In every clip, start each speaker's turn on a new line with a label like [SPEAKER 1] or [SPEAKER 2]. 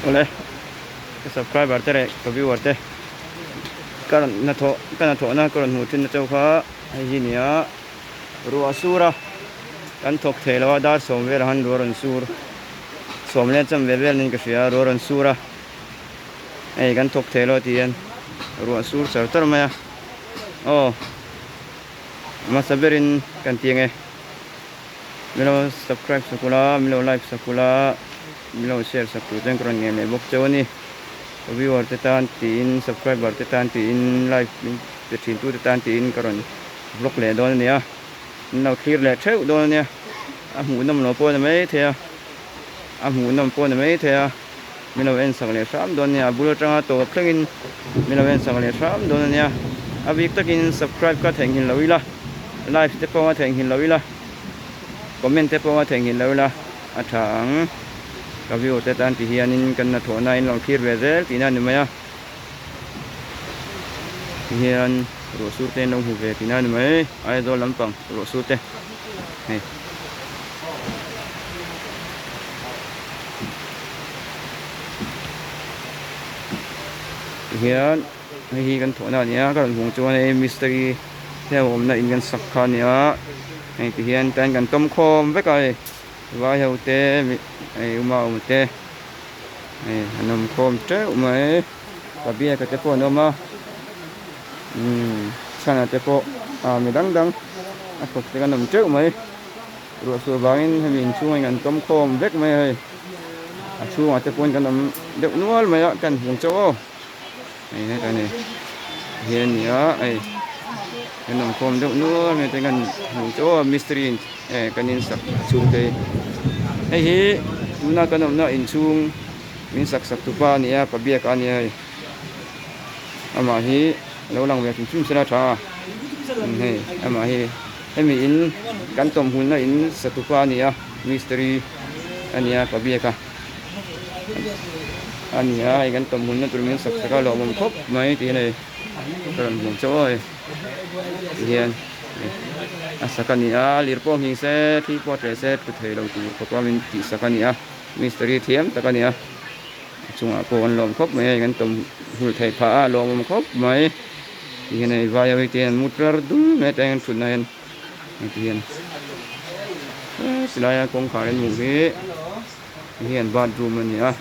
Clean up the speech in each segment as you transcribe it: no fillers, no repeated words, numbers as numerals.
[SPEAKER 1] Awle ka subscriber te leh ka viewer te ka rawn hnathawh ka hnathawhna ka rawn hmuh thin na chauh kha hei hi nia ruah a sur a kan thawk thei lo a dar sawm velah khan ruah a rawn sur sawm leh cham ve vel niin ka hria a ruah a rawn sur a hei kan thawk thei lo a ti hian ruah a sur char char mai a aw hmasa berin kan ti ang e. Milo subscribe sak ula, milo like sak ula, milo share sak tur chuan ka rawn ngen leh bawk cheu a ni. Ka viewer te tan tiin, subscriber te tan tiin, like min pe thin tu te tan tiin ka rawn vlog leh dawn a ni a. Min lo thlir leh theuh dawn a nia. A hmuhnawm lo pawh a ni mai thei a, a hmuhnawm pawh a ni mai thei a, milo en sak leh hram dawn a nia. A bul atanga tawp thlengin milo en sak leh hram dawn a nia. A bik takin subscribe ka theihnghilh lo ila. Live te pawh a theihnghilh lo ila, comment te pawh a theihnghilh lo ila a tha ang. Ka view te tan ti hianin kan hnathawhna in lo thlir ve zel tihna a ni mai a. Ti hian ruah sur te in lo hmu ve tihna a ni mai, Aizawl lampang ruah sur te hei. Ti hian. Hei hi kan thawhna a ni a ka rawn hmuh chuan hei mistiri te ho awmna in kan sak kha a ni a hei ti hian tan kan tawm khawm vek a hei vai ho te hei uma awm te hei an awm khawm teuh mai ka biak a te pawh an awm a umm chhana te pawh ah mi dang dang a thawk te kan awm teuh mai ruah suh vangin hemi inchhungah hian kan tawm khawm vek mai a hei a chhungah te pawhin kan awm deuh nual mai a kan hmu chauh aw. Hei heta ni hian a ni a hei kan awm khawm deuh nual mai te kan hmuh chu aw mistiri in eh kan in sak a chhung te hi hei hi tuna kan awmna inchhung min sak sak tupa a ni a pa biak a ni a hei amah hi a lo lang ve hrim hrim sela tha a hei amah hi hemi in kan tawmhmunna in sa tupa a ni a mistiri a ni a pa biak a. A ni a hei kan tawmhmunna tur min sak sak a lawmawm khawp mai tiin hei ka rawn hmuh chauh a hei tihian a sak a ni a lir pawh nghing se thli pawh tleh se tlu thei lo tur khawpa min tih sak a ni a mistiri thiam tak a ni a a chungah pawh kan lawm khawp mai a hei kan tawm hul theih phah a lawmawm khawp mai tihian hei vai ho hi tihian an mu tlar dul mai a tiang hian thutna hian. Heti hian heti laia kawngkhar an hmuh hi hei hian bathroom a ni a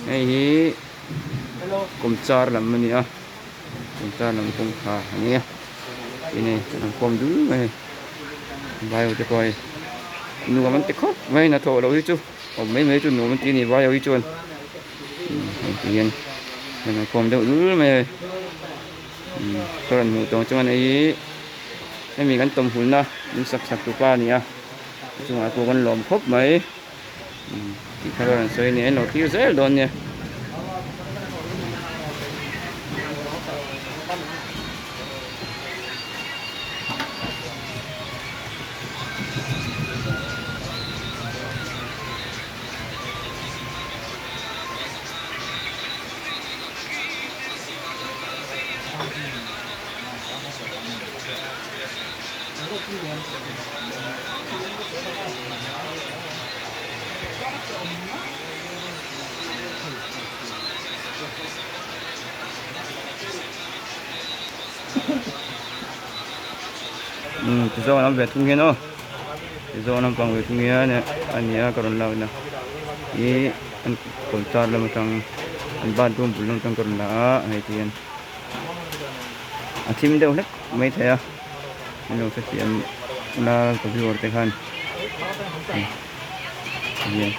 [SPEAKER 1] hei hi kawmchar lam a ni a kawmchar lam kawngkhar a ni a tin hei an khawm dul mai a hei vai ho te pawh hei nuam an ti khawp mai a hnathawh loh hi chu awm mai mai chu nuam an ti a ni vai ho hi chuan hei ti hian an khawm deuh dul mai a hei ka rawn hmuh tawng chuan hei hi. Hemi kan tawmhulna min sak sak tu pa a ni a a chungah pawh kan lawm khawp mai tih kha rawn sawi a ni a lo thlir zel dawn nia. Umm ti zawng an awm ve thung hian aw ti zawng an awm pang ve thung hian a ni a ka rawn lak na ih an kawmchar lam atang an bathroom bul lam atang ka rawn la a hei ti hian. A thim deuh hlek mai thei a min lo hrethiam la ka viewer te khan hian.